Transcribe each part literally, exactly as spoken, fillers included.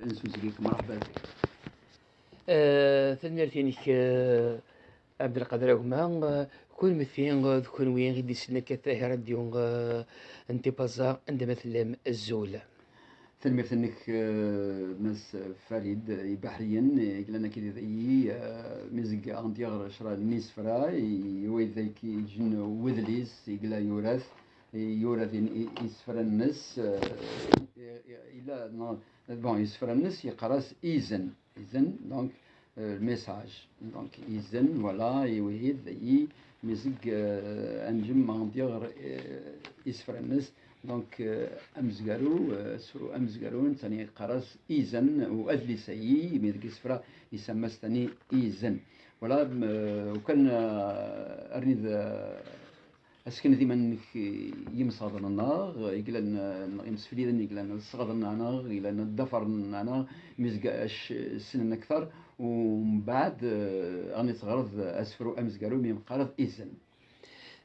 Nsuzeg-ik, mṛeḥba bik. Eh, tanemmirt-inek, eh, Ɛebdelqader Agma. Eh, kunmti, eh, d kunwi i d-isellen akka ɣer radyu, eh, n Tipaza, anda ma tellam, azul. Tanemmirt-nnek, eh, Mass Farid, ibeḥriyen, eh, i yellan akked-i, eh, mi zeg aɣ-d-yeɣra cra n yisefra, i, i wayed ay k-yeǧǧen wedlis, i yella yura-t, i yura din i, isefra-nnes, eh, i, i, yella, neɣ, bon, isefra-nnes yeqqar-as izen, izen, donc, euh, le message. Donc, izen, voilà, i wihid, i, mi zeg, euh, anjem ma ɣ-d-yeɣra, euh, isefra-nnes. Donc, euh, amezgaru, euh, asefru amezgaru, netta-nni yeqqar-as izen, u adlis-ayi, mi zeg isefra, isamma-s tani izen. Voilà, m-, euh, ukan, euh, arnid, euh, asken d iman-nnek i yimsaɣden-nneɣ, i yellan, euh, neɣ imsefliden i yellan d sseɣden-nneɣ, i yellan d dafaren-nneɣ, mi zeg ac-, ssnen akter, u mbeɛd, euh, aɣ-n-teɣreḍ asefru amezgaru mi yeqqar-d izen.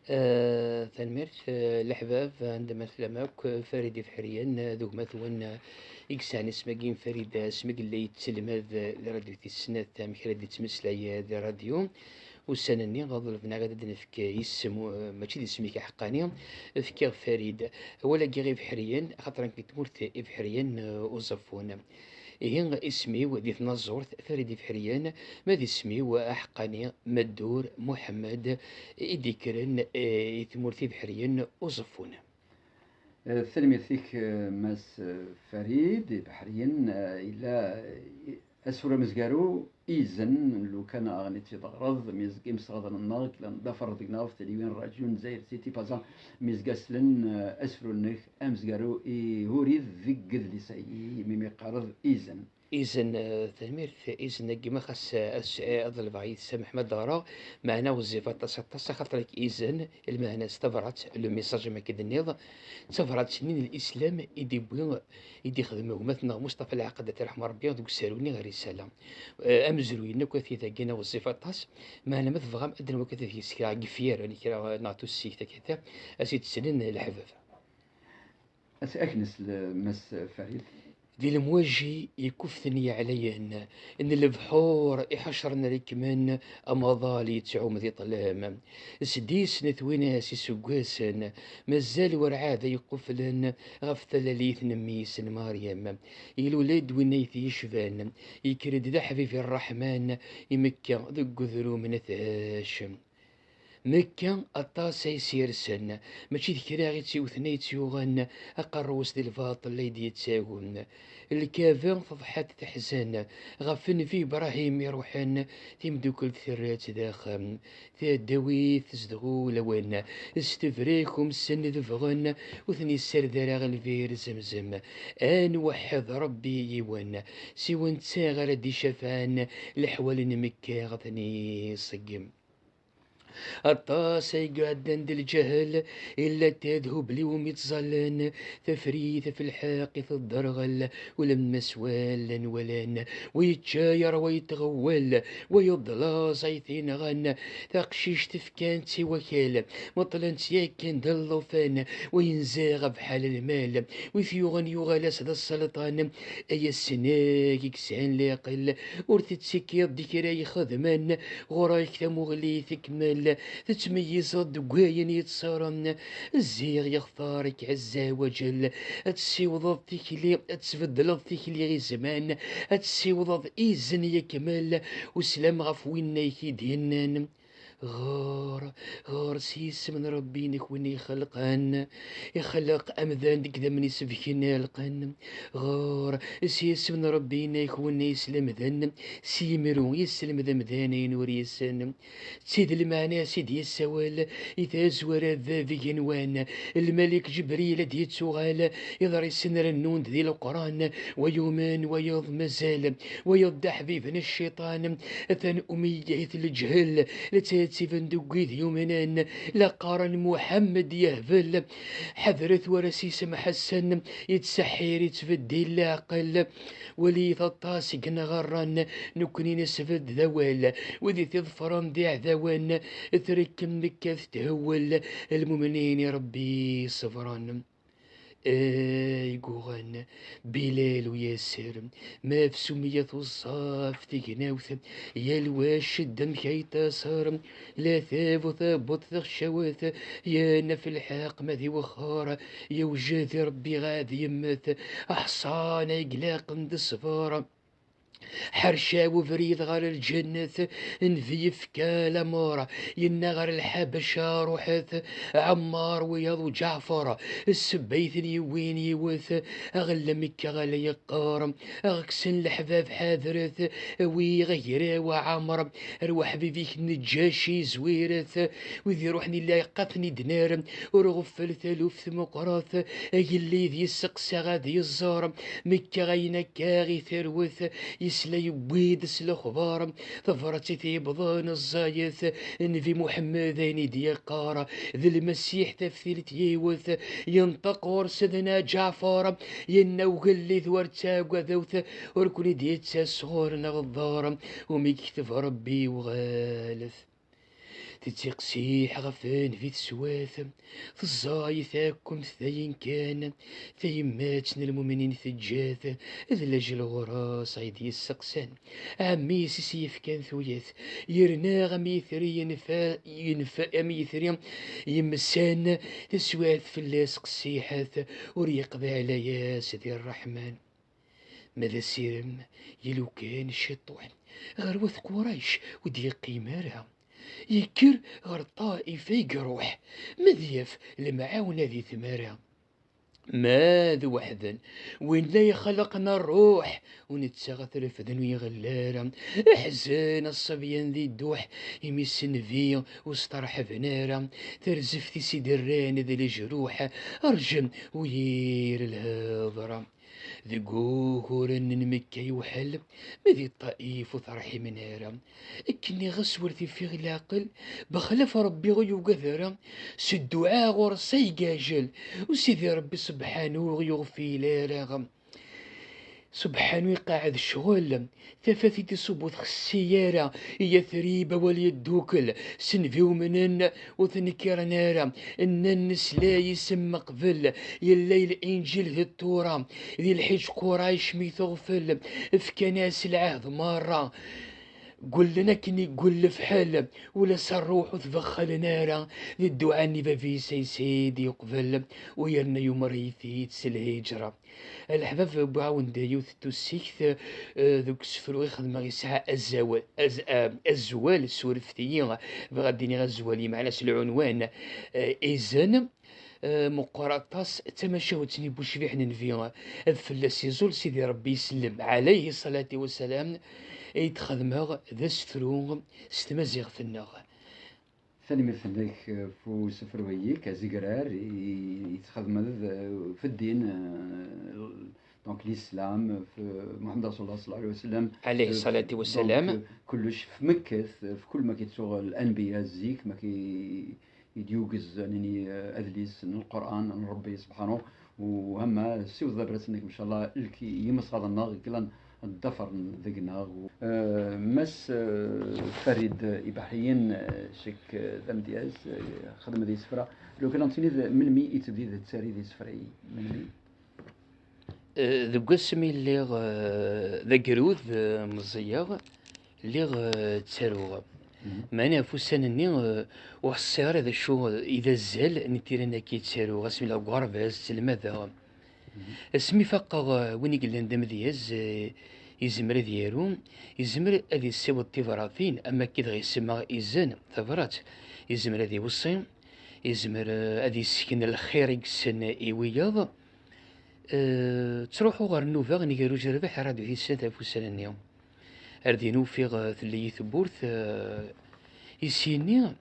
Eh, tanemmirt, eh, leḥbab, anda ma tellam akk, eh, Farid Ibeḥriyen, eh, d gma-twen, eh, i yesɛan isem-agi n Farid, eh, asmi yella yettelmad, eh, di radyu tis snat, amek ara d-yettmeslay, eh, di radyu. Ussan-nni, ḍelben-aɣ ad d-nefk isem, eh, mačči d isem-ik aḥeqqani, fkiɣ Farid. Awal-agi i Ibeḥriyen, axaṭer nekk deg tmurt Ibeḥriyen, eh, Uẓeffun. Ihi, isem-iw di tnaẓurt Farid Ibeḥriyen, ma d isem-iw aḥeqqani Maddur Muḥemmed i d-ikkren, eh, i tmurt Ibeḥriyen Uẓeffun. Eh, tanemmirt-ik, eh, Mass, eh, Farid Ibeḥriyen, eh, yella, eh, asefru amezgaru izen, lukan aɣ-n-id teɣreḍ, mi zeg imseɣden-nneɣ, klan d afeṛ deg-neɣ, ɣef tiliwin n Radyu n Zayir City Paza, mi zeg aslen, eh, asefru-nnek amezgaru i urid deg yedlis-ayi, mi mi qqareḍ izen. Izen, eh, tanemmirt, izen-agi ma xas, eh, ad s-, eh, ad ḍelbeɣ yid-s, Meḥmed Dara, meɛna ɣezzif aṭas, aṭas, axaṭer izen, lmeɛna-s tabrat, le message, ma k-id-nniḍ, d tabrat-nni n Lislam i d-iwwi, i d-ixdem gma-tneɣ Mustafa Lɛaqed, ad t-irḥem Rebbi, deg usaru-nni ɣer Risala. Eh, amezruy-nni akk a t-id-agi neɣ ɣezzif aṭas, meɛna ma tebɣam ad d-nwak ad t-id-yessekra deg yifyar, neɣ kra, neɣ tussikt akka, a s-id-slen leḥbab. As-, ad k-nesl, Mass Farid. Di lemwaji yekuften yeɛlayen, n lebḥur iḥecren rekmen, amaḍal yettɛum di ṭṭlam. Sdis n twinas iseggasen, mazal werɛad ay quflen ɣef talalit n mmi-s n Maryam. Ilul-d win ay t-yecban, yekker-d d aḥbib i Ṛṛeḥman, i Mekka deg udrum n At Hacem. Mekka aṭas ay s-yersen, mačči d kra i tt-iwten ay tt-yuɣen, aqerru-s di lbaṭel ay d-yettagun. Lkaba teḍḥa-d teḥzen, ɣef nnbi Ibrahim iruḥen, timdukkelt terra-tt d axxam. Taddawit tezdeɣ ulawen, s tebrek umsen d bɣen, ur ten-issared ara ɣer lbir Zemzem. Ad nweḥḥed Rebbi yiwen, siwa netta ara d-icafɛen, leḥwal n Mekka ad ten-iṣeggem. Aṭas ay iɛeddan d lǧahel, illa tadhubli umi ttẓallan, tafrit ɣef lḥeqq i tedderɣel, ulamma s wallen walan, wa yečča yerwa yetɣewwal, wa yeḍlas ay t-inɣan, taqcict fkan-tt i wakal, meṭlen-tt yakan d llufan, wa yenza ɣef bḥal lmal, wi t-yuɣen yuɣal-as d sselṭan, ay asnag i yesɛan leɛqel, ur tettekkiḍ di kra ixedmen, ɣur-k tamuɣli tekmel, tettmeyyizeḍ deg wayen yettṣaren. Ziɣ yextar-ik Ɛezza wa Ǧell, ad tessiwḍeḍ tikli, ad tbeddleḍ tikli i zzman, ad tessiwḍeḍ izen yakmal, uslam ɣef winna i k-id-yennan. Ɣer, ɣer s yisem n Ṛebbi-inek win ixelqen, ixleq amdan deg idammen-is bken alqen. Ɣer s yisem n Ṛebbi-inek win islemden, s yimru yesselmed amdan ayen ur yessin. D tid lmeɛna-s i d-yessawal i tazwara d bab igenwan. Lmalik Ǧebril ad d-yettuɣal, iḍrisen rennun-d di Leqran, wa yumen, wayeḍ mazal, wayeḍ d aḥbib n cciṭan. Atan umeyya-t leǧhel, la ttɛettiben deg wid yumnen, la qqaren Muḥemmed yehbel. Ḥadret war as-isem Ḥasan, yettseḥḥir, yettbeddil leɛqel. Walit aṭas i yenɣerran, nekkni nesbedd d awal, wid i t-iḍefren d iɛdawen, trekkem Mekka tethewwel, lmumnin i Rebbi ṣebren. Ay yuɣen Bilal u Yasir, ma f Sumeyya tuẓaf tignawt, yal wa ccedda amek ay taṣer, la tabu tawweḍ taxcawt, yerna f lḥeqq ma d iwexxer, yewjed i Rebbi ɣad yemmet, aḥṣan ay ilaqen d ṣṣber. Ḥercaw ubrid ɣer lǧennet, Nnbi yefka lamer, yenna ɣer lḥabac ruḥet, Ɛemmar wiyaḍ u Ǧaɛfer, ssebba i ten-yewwin yiwet, aɣellem ikka ɣer la yeqqar, aɣ-kksen leḥbab ḥadret, awi agraw a Ɛamr, ar weḥbib-ik Neǧǧaci zwiret, wid iruḥen illa iqqaten i d-nar, ur ɣeffel taluft meqqret, agellid yesseqsa ad yeẓẓer, Mekka ayen akka i terwet, yesla yewwi-d s lexbar, tabrat i t-yewwḍen ẓẓayet, Nnbi Muḥemmed ayen i d-yeqqar, d Lmasiḥ taftilt yiwet, yenṭeq ɣur-s Sidna Ǧaɛfar, yenna ugellid ur ttaggadewt, ur ken-id-yettas ɣur-neɣ ḍḍar, umi yekteb Rebbi uɣalet. Tettiqsiḥ ɣef Nnbi teswat, teẓẓay takumt dayen kan, tayemmat n lmumnin teǧǧa-t, d lajel ɣur-s ay d-yesseqsan, ɛemmi-s i s-yefkan tuyat, yerna am yitri yenfa, yenfa, am yitri yemsan, taswiɛt fell-as qessiḥet, ur yeqḍiɛ layas di ṛṛeḥman. Ma d asirem, i lukan ciṭuḥ ɣer wat Qurayc ur d-yeqqim ara. Yekker ɣer Ṭaif ay iruḥ, ma d yaf lemɛawna di tmara. Ma d weḥden, win la ixelqen ṛṛuḥ, u netta ɣef refden ur iɣelli ara. Aḥzen a ṣṣebyan di dduḥ, imi s nnbi ur steṛḥben ara. Tarzeft-is i d-rran d lejruḥ, rjem u yir lhedṛa. Deg wuguren n Mekka yewḥel, ma di Ṭṭaif ur t-rḥimen ara. Akken ɣas ur t-ifiɣ leɛqel, bexlaf Rebbi ur yugad ara. S dduɛa ɣur-s ay yeɛjel, u Sidi Rebbi sebḥanu ur yuɣfil ara. Sebḥanu iqeɛɛed ccɣel, tafat i d-iṣubb ur txessi ara, i yatrib awal yeddukel, s nnbi umnen ur t-nkiren ara, nnan nesla isem meqbel, yella i Linǧil d Ṭṭura, di lḥiǧ Qurayc mi tuɣfel, fkan-as lɛehd merra, gullen akken igull lefḥel, ula s ṛṛuḥ ur t-bexxalen ara, di dduɛa-nni bab-is ay s-id-yeqbel, u yerna yumer-it-id s lhiǧra. A leḥbab, wwiɣ-awen-d yiwet n tussikt, eh, deg usefru i xedmeɣ yesɛa azawal, az-, eh, azwel, surfet-iyi, bɣiɣ ad d-iniɣ azwel, yeɛni s lɛunwan, eh, izen, eh, meqqer aṭas, d tamacahut-nni n Bucbiḥ n Nnbi, ad fell-as iẓul Sidi Rebbi isellem, ɛalayhi ṣṣalati wassalam, ay d-xedmeɣ d asefru s tmaziɣt-nneɣ. Tanemmirt-nnek, eh, f usefru-ayik azegrar i, i txedmeḍ, eh, f ddin, eh, donc l'islam, f Muḥemmed Rasulullah sallallahu alayhi wa sallam. Ɛalayhi eh, ṣṣalatu donc, wassalam. Eh, kullec f Mekka, f kul ma k-ittuɣ l'anbiya zik, ma k-, i d-yugez, nini, eh, adlis n Lqur'an n Rebbi subḥanahu. Wamma siwḍ tabrat-nnek, ncallah, lki yimesɣaḍ-nneɣ i yellan ddafren deg-neɣ. Eh, Mass, eh, Farid Ibaḥiyen, eh, cek, eh, d amedyaz, eh, xedm di isefra. Lukan ad tiniḍ melmi i tebdiḍ tettariḍ isefra-yi? Melmi? Eh, deg wasmi lliɣ, eh, d agrud, eh, meẓẓiyeɣ, lliɣ, eh, ttaruɣ. Mhm. Meɛna ɣef ussan-nni, eh, ur ḥṣiɣ ara d acu, eh, i d azal n tira-nni akka i ttaruɣ, asmi lliɣ deg uɣerbaz, ttelmadeɣ. Mhm. Asmi faqeɣ, eh, win i yellan d amedyaz, eh, yezmer ad yaru, yezmer ad yessiweḍ tibratin, am akka i dɣa isemma izen, tabrat, yezmer ad iweṣṣi, yezmer, eh, ad yessken lxir i yessen i wiyaḍ. Eh, ttruḥuɣ ɣer nnuba nnger ujerbeḥ i rradyu tis snat ɣef ussan-nni. Ar din ufiɣ, eh, telli-yi tewwurt, eh, i s-yenni,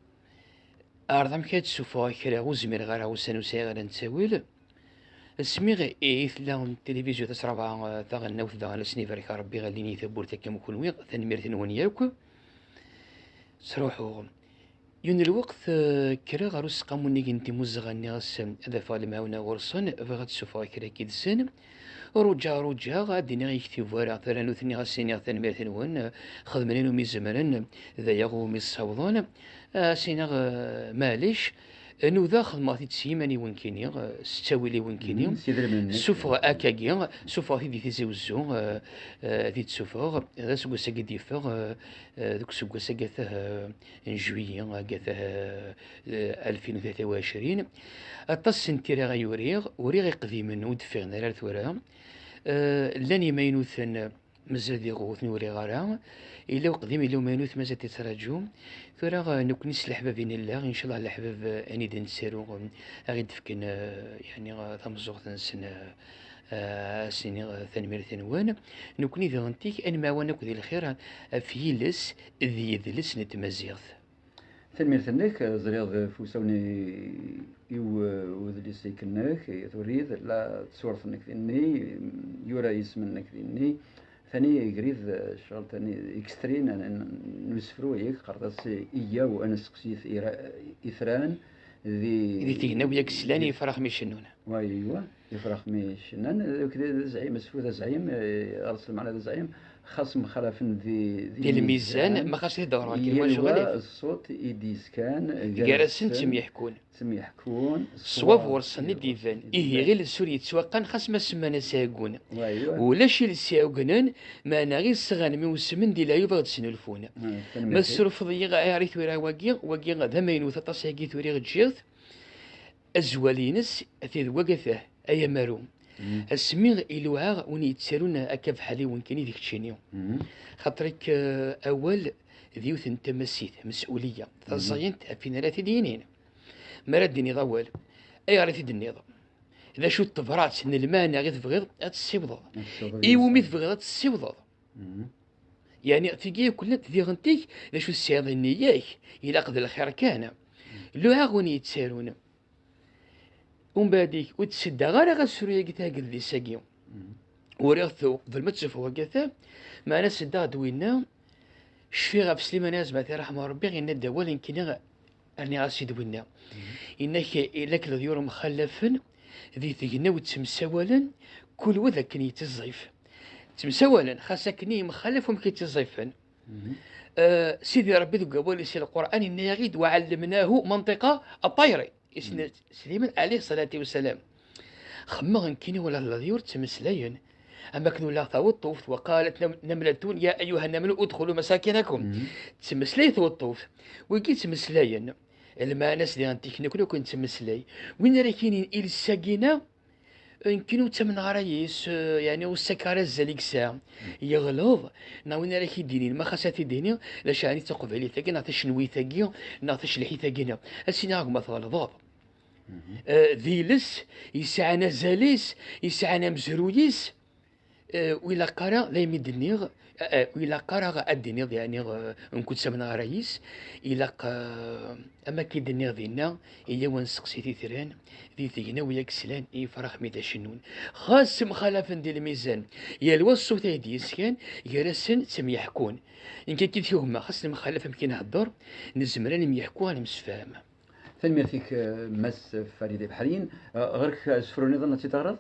ɛreḍ amek ad d-ssuffɣeɣ kra, ur zmireɣ ara, ussan ur sɛiɣ ara n ttawil. Asmi i tella tilivizyu tis ṛebɛa, eh, taɣelnawt daɣen, ad sen-ibarek Ṛebbi, ɣellin-iyi tawwurt akka am kenwi, tanemmirt-nwen yakk. Ttruḥuɣ. Yiwen lweqt, eh, kkreɣ ɣer useqqamu-nni n timmuzɣa, nniɣ-as ad afeɣ lemɛawna ɣur-sen, bɣiɣ ad d-ssuffɣeɣ kra akka yid-sen. Ruǧaɣ, ruǧaɣ, ad d-iniɣ yektib wara, tura nutni ɣas iniɣ tanemmirt-nwen, eh, xedmen ayen umi zemren, d aya umi ssawḍen. Eh, ad s-iniɣ, eh, maɛlic, Nuda xedmeɣ-t-id s yiman-iw nekkini, eh, s ttawil-iw nekkini. Mhm, s idrimen-nnek. Ssufɣeɣ akkagi, ssufɣeɣ-t-id di Tizi Wezzu, eh, eh, ad t-id-ssufɣeɣ. D aseggas-agi d-yeffeɣ, eh, eh, deg useggas agata, eh, n juillet, agata, eh, eh, alfin u tlata u ɛecrin. Aṭas n tira ay uriɣ, uriɣ iqdimen ur d-ffiɣen ara ar tura. Eh, llan imaynuten, mazal diɣ ur ten-uriɣ ara. Yella uqdim, yella umaynut, mazal t-yettraǧu. Tura, eh, nekkni s leḥbab i nella, incallah leḥbab, eh, anida nettaru, eh, a ɣ-id-fken, eh, yeɛni, eh, tameẓẓuɣt-nsen, eh, eh, a s-iniɣ, eh, tanemmirt-nwen. Nekkni diɣen tik, ad nemɛawan akk di lxir, eh, ɣef yiles d yidles n tmaziɣt. Tanemmirt-nnek, ẓriɣ d ɣef usawen i, i u-, udlis-ik-nnek, i turid, la d ṣṣuṛt-nnek dinni, yura yisem-nnek dinni. Tani grid, ccɣel tani extrait n, n, n usefru-ik, qqareḍ-as Iyyaw ad nesseqsi ira-, itran di, di tegnawi-yak slan i yifrax mi cennun. Wa, aywa, ifrax mi cnan, d, d azɛim, asefru d azɛim, eh, ɣer s lmeɛna d azɛim, xas mxalafen di, di di lmizan, lmizan, ma xas di dehṛ, yal wa ṣṣut i d-yeskan, gar-asen ttemyeḥkun. Ttemyeḥkun, ṣṣwab ɣur-sen i d-iban. Ihi, iles ur yettwaqqan, xas ma semman-as aɛeggun. Wa, aywa. Ulac iles iɛeggnen, meɛna i sɣan mi usmen di leɛyub ad ɣ-d-snulfun. Ah, tanemmirt. Ma tesrufeḍ-iyi, ayɣer i tura wagi, wagi d amaynut aṭas-agi tura i ɣ-ǧǧiɣ-t. Azwal-ines, ati d wagatah, ay amaru. Mhm. Asmi i luɛaɣ win yettarun akka bḥal-iw nekkini d keččini. Mhm. Xaṭer-ik, eh, awal d yiwet n tamasit, mes'uliya, mhm, taẓayant ɣef win ara t-id-yinin. Mi ara d-tiniḍ awal, ayɣer i t-id-tenniḍ? D acu n tebrat n lmeɛna i tebɣiḍ ad tessiwḍeḍ? Ad tessiwḍeḍ. Iwumi tebɣiḍ ad tessiwḍeḍ? Mhm. Yeɛni, tigi akk llant diɣen-tik, d acu tesɛiḍ i nniya-k, ilaq d lxir kan. Mhm. Luɛaɣ win yettarun. Umbeɛd-ik, ur d-seddaɣ ara asefru-agi, tageldist-agi. Mhm. Uriɣ-t uqbel ma d-teffeɣ wagata, meɛna seddaɣ-d winna, cfiɣ ɣef Sliman Azmat, iṛḥem Ṛebbi, yenna-d awal nekkini rniɣ-as-id winna. Mhm. Yenna-k, ilak leḍyur mxallafen, di tegnawt ttemsawalen, kul wa d akken yettiẓẓif. Ttemsawalen, xas akken i yemxalaf wamek i ttiẓẓifen. Mhm. Eh, Sidi Ṛebbi deg wawal-is i Lqur'an, yenna-yaɣ-id, "وعلمناه منطق الطير." Isem-nnes Sliman, alayhi ṣṣalatu wassalam. Xemmeɣ nekkini wala leḍyur ttmeslayen. Am akken ulaɣ taweṭṭuft, "وقالت نم-، نملة يا أيها النمل ادخلوا مساكنكم." Mhm. Ttmeslay tweṭṭuft. Wigi ttmeslayen. Lmeɛna-s diɣen tikni akk nekkni nettmeslay. Win ara k-yinin iles-agi-na, nekkini ur ttamneɣ ara yis, eh, yeɛni ur ssakeɣ ara azal i yesɛa. Yeɣleḍ, neɣ win ara k-id-inin, ma xas ad t-id-iniɣ, d acu ɛni d taqbaylit-agi, neɣ tacenwit-agi, neɣ tacelḥit-agi-nni? Ad s-iniɣ, a gma, tɣelḍeḍ. Mhm. Eh, d iles yesɛan azal-is, yesɛan amezruy-is, eh, ur ilaq ara, daymi d-nniɣ, eh, eh, ur ilaq ara ad d-tiniḍ, yeɛni, eh, nekk ur ttamneɣ ara yis, ilaq, eh, am akka i d-nniɣ dinna, yella wa nesteqsi titran, di tegnawi-yak slan i yifrax mi d acennun. Xas mxalafen di lmizan, yal wa ṣṣut ay d-yeskan, gar-asen ttemyeḥkun. Nekk akka i t-yugmeɣ, xas nemxalaf amek i nhedder, nezmer ad nemyeḥku, ad nemsefham. Tanemmirt-ik, eh, Mass Farid Ibeḥriyen. Eh, ɣer-k asefru nniḍen ad tt-id-teɣreḍ?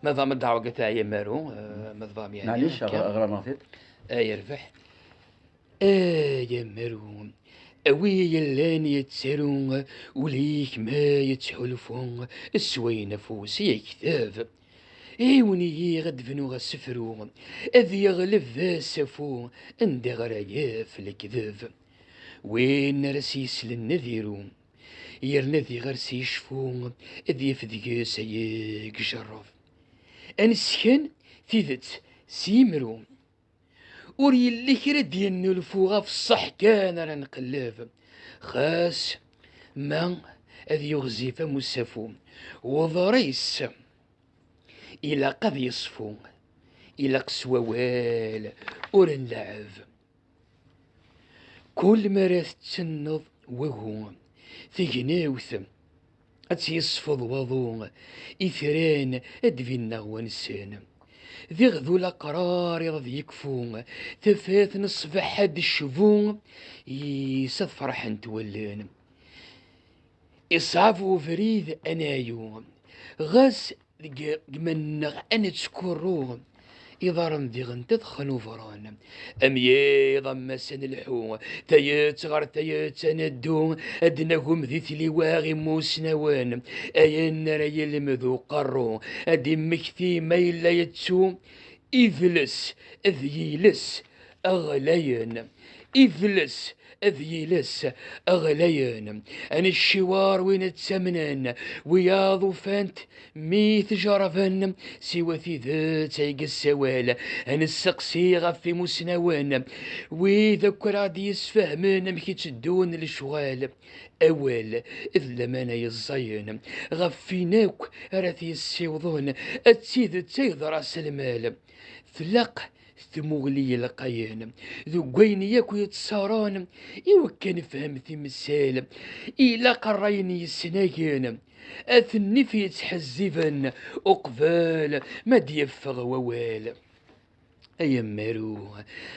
Ma tebɣam ad d-aɣeɣ dagi ay amaru, eh, ma tebɣam, yeɛni, maɛlic, akka. Ɣer-, ɣer-aneɣ-t-id. Ay yerbeḥ. Ay amaru, a wi yellan yettaru, ul-ik ma yettḥulfu s wayen afus yekteb. Ɛiwen-iyi ad d-bnuɣ asefru, ad yeɣleb d asafu, anda ara yaf lekdeb. Win ara s-yeslen ad iru, yerna ad iɣer s yecfu, ad yaf deg-s ayeg ijerreb. Ad nesken tidet s yimru. Ur yelli kra d-yennulfu, ɣef ṣṣeḥ kan ara nqelleb. Xas ma ad yuɣzif am usafu, uḍris ilaq ad yeṣfu, ilaq s wawal ur nleɛɛeb. Kul mi ara tettenneḍ wagu, tegnewt ad tt-yesfeḍ waḍu, itran ad d-binneɣ wansen. Diɣ d ul aqrar iḍ ad yekfu, tafat n ṣṣbeḥ ad d-tecbu, yis ad ferḥent wallen. Iṣɛeb ubrid ad neɛyu, ɣas deg iman-nneɣ ad nettkurru, iḍarren diɣen ṭṭiḍ xnubren. Am yiḍ am wass ad nelḥu, tayet ɣer tayet ad neddu, ad d-nagem di tliwa imusnawen. Ayen ara yelmed uqerru, ad d-immekti ma yella yettu, idles d yiles ɣlayen. Idles d yiles ɣlayen. Ad necciwer win ttamnen, wiyaḍ ufan-t mi t-jerrben, siwa tidet ay yessawal. Ad nesseqsi ɣef imusnawen, wid akk ara d-yesfehmen amek i tteddun lecɣal. Awal d lamana yeẓẓayen ɣef win akk ara t-yessiwḍen, d tidet ay d ras lmal. Tlaq tmuɣli yelqayen deg wayen yakk yettṣaran, i wakken nefhem timsal, ilaq ṛṛay n yesnagen, ad ten-nif yettḥezziben uqbel ma d-yeffeɣ wawal. Ay amaru,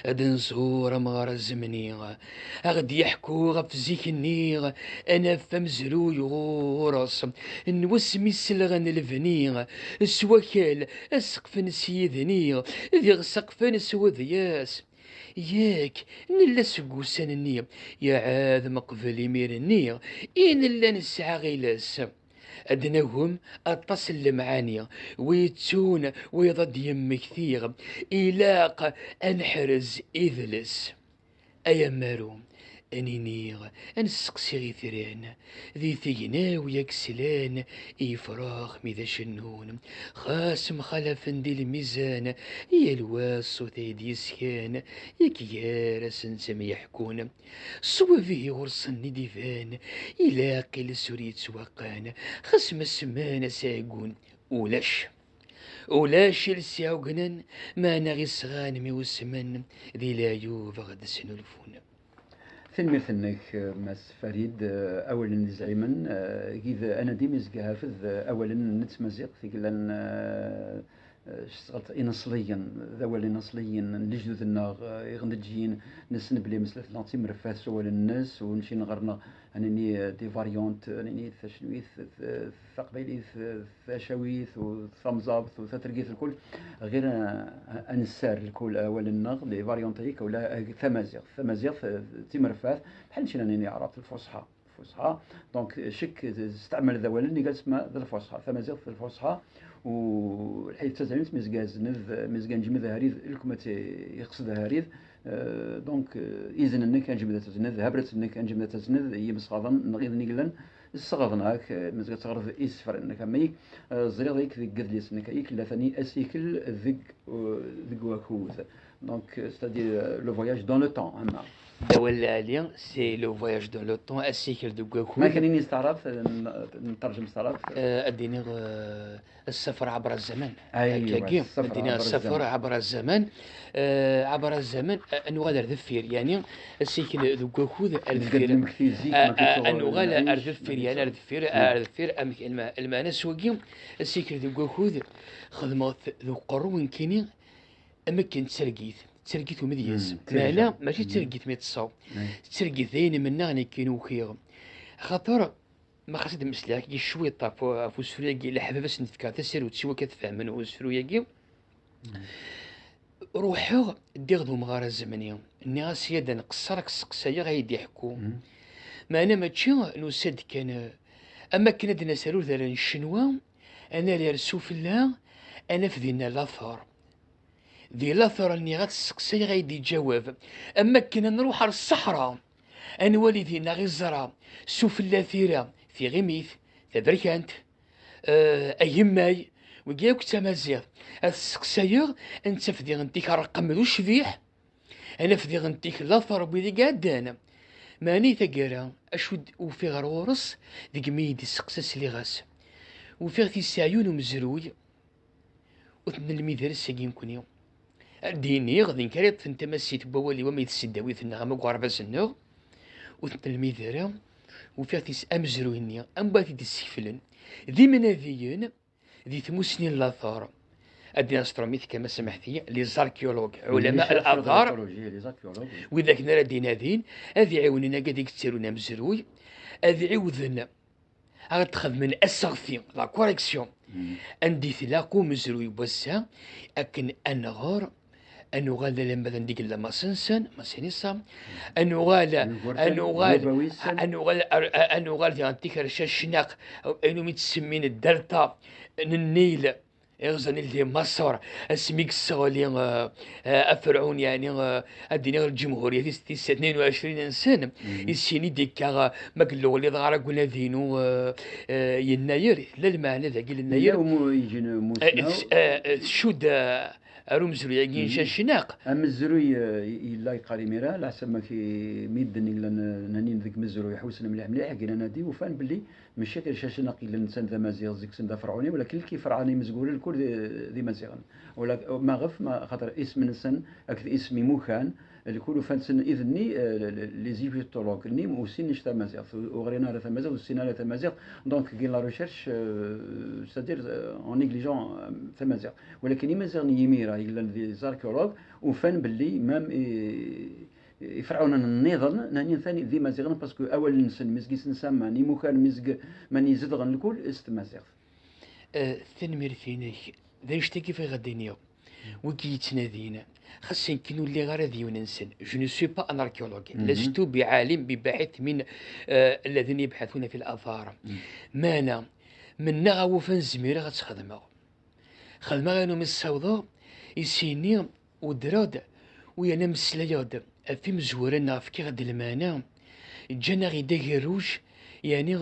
ad nẓur amɣar azemni, a ɣ-d-yeḥku ɣef zik-nni, ad naf amezruy ɣur-s n wasmi selɣen lebni, s wakal, asqef n syidni, diɣ saqfen s wedyas. Yak, nella seg wussan-nni, iɛad meqbel imir-nni, i nella nesɛa ɣiles. Ad d-nagem aṭas n lemɛani, wi yettun wiyaḍ ad d-yemmekti, ilaq ad neḥrez idles. Ay amaru, ad nini, ad nesteqsi itran, di tegnaw yak slan i yefrax mi d acennun, xas mxalafen di lmizan, yal wa ṣṣut ay d-yeskan, yak gar-asen ttemyeḥkun. Ṣṣwab ihi ɣur-sen i d-iban, ilaq iles ur yettwaqqan, xas ma semman-as aɛeggun, ulac. Ulac iles iɛugnen, meɛna isɣan mi usmen, di leɛyub ɣ-d-snulfun. Tanemmirt-nnek, Mass Farid. Awalen d izɛimen, gid anadi mi zga hafed awalen n tmaziɣt i yellan, eh, s tɣelt ineṣliyen, d awal ineṣliyen n lejdud-nneɣ, eh, iɣendeǧiyen, nessen belli ameslay-nneɣ d timerfat s wawalen-nnes, u nečči ɣer-neɣ, ad nini, eh, des variantes, ad nini, tacnwit, t-, taqbaylit, eh, tacawit, u tamẓabt, u tatergit, lkul, ɣir, eh, ad nessar lkul awalen-nneɣ, des variantes-agi, wala, eh, tamaziɣt. Tamaziɣt, eh, d timerfat, bḥal nečči ad nini, ɛrabt, lfuṣḥa. Fusḥa. Donc, ccek testeɛmel d awalen igal sma d lfusḥa, tamaziɣt d lfusḥa, u lḥayet d tazayemt mi zga azned, mi zga neǧmed aharid, lkumat yeqsed aharid, euh, donc, euh, izen-nnek anǧmed ad tazned, habrat-nnek anǧmed ad tazned, yimesɣaḍen neɣ iden i yellan sseɣaḍen-ak, euh, mi zga teɣreḍ isefra-nnek, am ay, euh, ẓriɣ yak deg yedlisen-nnek ay yella tani asikel deg, euh, deg wakud. Donc, euh, c'est-à-dire, euh, le voyage dans le temps, ama. D awal lɛali, c'est le voyage dans le temps, asikel deg wakud. Ma kan ini s taɛrabt, n-, nterjem s taɛrabt. Euh, ad d-iniɣ, euh, السفر عبر الزمن. Aywa, akkagi, السفر ad d-iniɣ عبر الزمن. السفر عبر الزمن. Euh, عبر الزمن, euh, ad nuɣal ar deffir, yani, asikel deg wakud, ar deffir. Ad nuɣal ar deffir, yani, ar deffir, ar deffir, amek, lma-, lmeɛna s wagi, asikel deg wakud, xedmeɣ-t d uqerru nekkini, am akken d targit, d targit umedyaz. Mm, meɛna mačči d targit mi ṭṭseɣ. Mm. D targit d ayen mennaɣ nekkin ukiɣ. Axaṭer, ma xas ad d-mmeslayeɣ akkagi cwiṭ ɣef, ɣef usefru-agi, leḥbab ad sen-d-fkeɣ tasarut, siwa akka ad t-fehmen usefru-agi. Mm. Ruḥeɣ, ddiɣ d umɣar azemni. Nniɣ-as, ya da nqeṣṣer, ad k-sseqsayeɣ, ad yi-d-iḥekku. Mm. Meɛna mačči nusa-d kan, eh, am akken ad d-nas ar udrar n Ccenwa, ad nali ar sufella, ad naf dinna later. Di later-nni ad t-sseqsayeɣ, ad yi-d-iǧaweb. Am akken ad nruḥ ar ṣṣeḥra, ad nwali dinna iẓra, sufella tira, tiɣimit, taberkant, eh, agemmay, wigi akk d tamaziɣt. Ad t-sseqsayeɣ, ad nettaf diɣen tik ṛṛqem d ucbiḥ, ad naf diɣen tik later n wid i iɛeddan. Meɛna i taggara, acu d-ufiɣ ɣer ɣur-s, deg mi yi-d-isteqsa sliɣ-as. Ufiɣ-t yesɛa yiwen umezruy, ur t-nelmid ara ass-agi nekkni. Ad d-iniɣ, d nekk ara yeṭṭfen tamasit n wawal-iw ama di tesdawit-nneɣ ama deg uɣerbaz-nneɣ, ur t-nelmid ara. Ufiɣ-t yesɛa amezruy-nni, am wa t-id-issekflen. D imenadiyen di tmusni n later. Ad d-iniɣ s trumit, kama samaḥt-iyi, les archéologues, ɛulama al-aḍar, les archéologues, oui. Wid akken ara d-inadin, ad iɛiwnen agad i yettarun amezruy, ad iɛiwden Ad xedmen aseɣti, la correction, anda i tlaq umezruy n wass-a, akken ad nɣer, ad nuɣal d alamma d anda i yella Masensen, Masinisa, ad nuɣal, ad nuɣal, ad nuɣal, ad nuɣal diɣen tikerca Cnaq, ayen umi ttsemmin Delta n Nnil, iɣzen di Maṣer, asmi i yesseɣli, eh, eh, aferɛun, yeɛni, eh, ad d-iniɣ lǧemhuriyya tis, tis tnayen u ɛecrin nsen, i sin i d-ikka, eh, ma yella ur lliɣ ara deg unadi-inu, eh, eh, yennayer, tella lmeɛna dagi, yennayer. Yella umu-, ijen umusnaw. Eh, eh, tcudd, eh, ar umezruy-agi n Cacnaq. Amezruy, eh, yella yeqqar imir-a, leɛsab ma ki-, mi d-nnin llan, eh, nanin deg mezruy, ḥewsen mliḥ mliḥ, gin anadi, ufan belli mačči akka Cacnaq i yellan nsan d amaziɣ, zik-sen d aferɛuni, walakin lki ferɛan imezguren lkul d, d imaziɣen. Wala, maɣef? Ma, xaṭer isem-nsen akked isem imukan, lkul ufan-ten idenni, eh, les égyptologues-nni ur ssinen anect tamaziɣt, ur ɣrin ara tamaziɣt, ur ssinen ara tamaziɣt, donc gin la recherche, euh, c'est-à-dire, euh, en négligeant, euh, tamaziɣt. Walakin imaziɣen n yimir-a yellan d les archéologues ufan belli même i, Iferɛunen nniḍen, nanin tani d imaziɣen, parce que awal-nsen, mizg isensaman, imukan, mizg mani zedɣen lkul s tmaziɣt. Eh, tanemmirt-inek. D annect-agi bɣiɣ ad d-iniɣ. Wigi yettnadin, xas nekkin ur lliɣ ara d yiwen-nsen. Je ne suis pas un archéologue. Mhm. لست بعالم بباحث من, eh, الذين يبحثون في الآثار. Mhm. Meɛna, mennaɣ awufan zmireɣ ad tt-xedmeɣ. Xedmeɣ ayen umi ssawḍeɣ, i s-yenni, udreɣ-d, u yerna meslayeɣ-d ɣef imezwura-nneɣ, fkiɣ-d lmeɛna, ǧǧan-aɣ-id agerruj, yeɛni,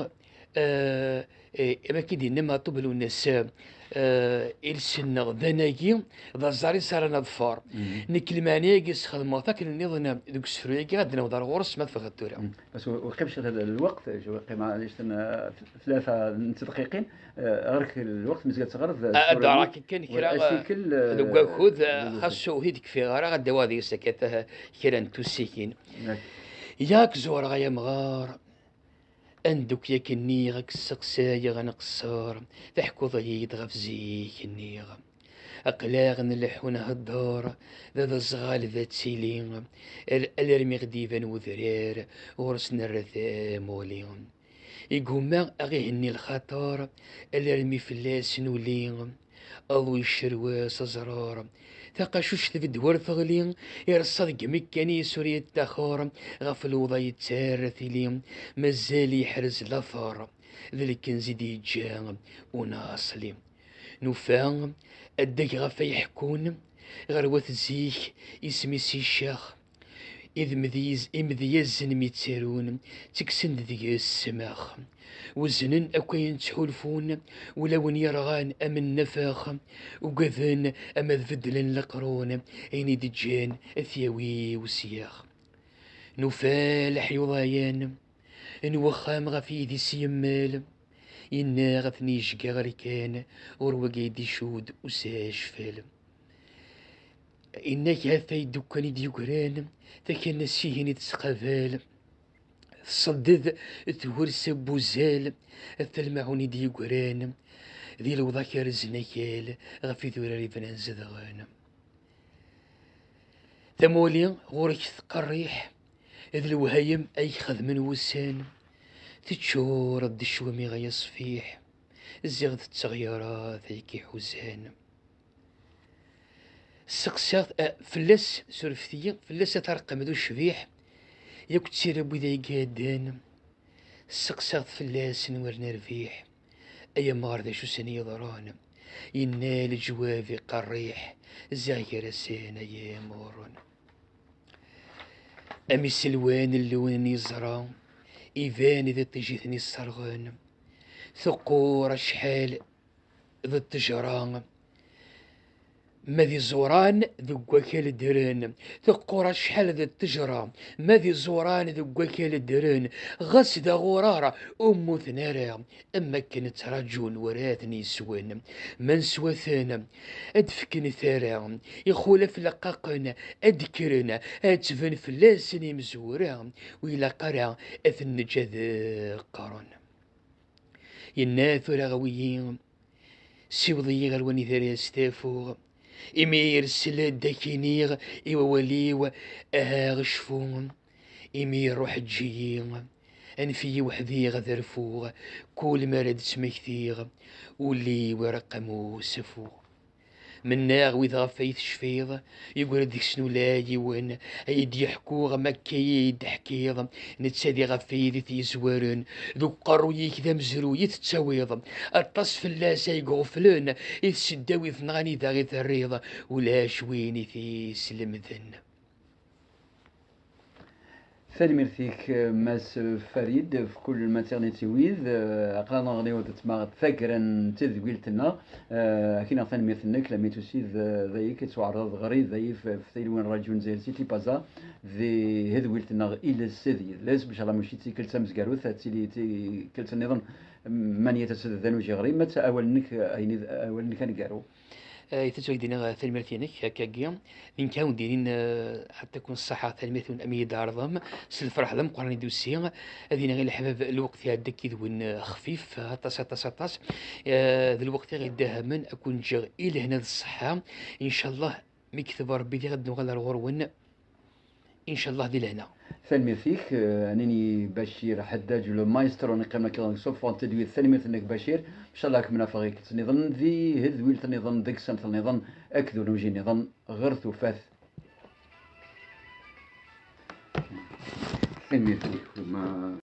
eh, eh, am akka i d-yenna Meɛṭub Lwennas, eh, iles-nneɣ d anagi, d aẓar-is ara neḍfer. Mhm. Nekk lmeɛna-agi sxedmeɣ-t akken nniḍen deg usefru-agi, ad d-naweḍ ar ɣur-s ma tebɣiḍ tura. Mhm. Parce que ur yeqqim ciṭ lweqt, ur yeqqim, eh, tlata n tedqiqin. Eh, ɣer-k lweqt, mi zga teɣreḍ, eh, ad d-aɣreɣ kan kra, eh, asikel, eh, deg wakud, eh, deg wakud. Xas ur t-id-kfiɣ ara, ad d-awiɣ deg-s akka, eh, kra n tusikin. Yak. Yak zureɣ ay amɣar, anda akk yak nniɣ ad k-sseqsayeɣ a nqeṣṣer, teḥkuḍ-iyi-d ɣef zik nniɣ. Aql-aɣ nleḥḥu nhedder, d aẓɣal d attili, al-, alarmi ɣ-d-iban wedrar, ɣur-s nerra tamuɣli. Igumma a ɣ-ihenni lxaṭer, alarmi fell-as nuli. Aḍu yeccerwa s aẓrar, taqacuct tbedd war teɣli, ireṣṣa deg imekkan-is ur yettaxer, ɣef lewḍa yettarra tili, mazal yeḥrez later, d lkenz i d-yeǧǧa unaṣli. Nufa adeg ɣef ay ḥekkun, ɣer wat zik isem-is icax, Idmedyiz-, imedyazen mi ttarun, ttekksen-d deg-s ssmax. Weznen akk ayen ttḥulfun, ulawen yerɣan am nnafax, ugaden ama ad beddlen leqrun, ayen i d-ǧǧan ad t-yawi usyax. Nufa leḥyuḍ ɛyan, n wexxam ɣef yidis yemmal, yenna ɣef ten-yejga ɣer kan, ɣur wagi i d-icudd usacfal. Inna-k ha-t-ay ddukkan i d-yegran, takana s ihin i tettqabal. Tṣedded tgursa n wuzal, at talmaɛun i d-yegran, di lewḍa kerrzen akal, ɣef idurar ibnan zedɣen. Tamuɣli ɣur-k tqerriḥ, d lewhayem ay ixedmen wussan, teččureḍ d ccwami ay aṣfiḥ, ziɣ d tteɣyarat ay k-iḥuzan. Sseqsaɣ, eh, fell-as, surfet-iyi, fell-as a tarqem d ucbiḥ, yakk d tira n wid ay iɛeddan. Sseqsaɣ-t fell-as nwer nerbiḥ, ay amɣar d acu sen yeḍran? Yenna leǧwab iqerriḥ, ziɣ gar-asen ay imuren. Am iselwan llun n yeẓra, iban d iṭij i ten-isserɣen. Teqqur acḥal d ttejra, ma d iẓuran deg wakal ddren. Teqqur acḥal d ttejra, ma d iẓuran deg wakal ddren. Ɣas d aɣurar ur mmuten ara, am akken ttraǧun war ad ten-yeswen. Ma neswa-ten, ad d-fken tara, ixulaf leqqaqen ad d-kkren, ad tban fell-asen imezwura, ur ilaq ara ad ten-neǧǧ ad qqaren. Yenna tura ɣawi-yi, siweḍ-iyi ɣer wanida ara astefuɣ, imi irsel ad d-ak-iniɣ i wawal-iw, aha ɣecfu, imi iruḥ eǧǧ-iyi, Anef-iyi weḥd-i ad rfuɣ, kul mi ara d-ttmektiɣ, ul-iw ireqqem usafu. Mennaɣ wid ɣef ay tecfiḍ, yugad deg-sen ula yiwen, ay d-yeḥku am akka i d-teḥkiḍ, netta di ɣef ay d-it-yezwaren, deg uqerruy-ik d amezruy i tettawiḍ, aṭas fell-as ay iɣeflen, i tseddaw i tenɣan i da i terriḍ, ulac win i t-islemden. Tanemmirt-ik, Mass Farid, f kul maternité wid, eh, aql-aneɣ neɣ d tmaɣ tagra n tedwilt-nneɣ, eh, akinaɣ tanemmirt-nnek, la mi tusid, eh, dayik, ad tuɛerḍeḍ ɣer-i, dayik, f, f tilwin n Radyu n Zayir si Tipaza, di tedwilt-nneɣ Iles d Yidles, bcala mačči d tikkelt tamezgarut, ad tili tikkelt nniḍen, mani ad d-nuji ɣer-i, ma d awal-nnek, eh, ayen i d awal-nnek aneggaru. Eh, itett ad ak-d-iniɣ, eh, tanemmirt-inek, akkagi. D nekk ad wen-d-inin, eh, ɛeṭṭikum ṣṣeḥḥa, tanemmirt-nwen am iyi-d-tɛerḍem. S lferḥ d ameqqran i d-usiɣ. Ad iniɣ i leḥbab, lweqt iɛedda-k yid-wen, eh, xfif, aṭas, aṭas, aṭas. Eh, d lweqt i ɣ-iddahamen, ad ken-ǧǧeɣ i lehna d ṣṣeḥḥa. Incallah, mi yekteb Rebbi diɣ ad nuɣal ar ɣur-wen. Incallah di lehna. Tanemmirt-ik, eh, ad nini Bacir Ḥeddaj, le maestro, neqqim akka deg ṣṣufa n tedwilt. Tanemmirt-nnek Bacir. Incallah ad kem-nafeɣ i tikkelt nniḍen, di tedwilt nniḍen, deg ssamt nniḍen, akked unuji nniḍen, ɣer tufat. Tanemmirt-ik, ma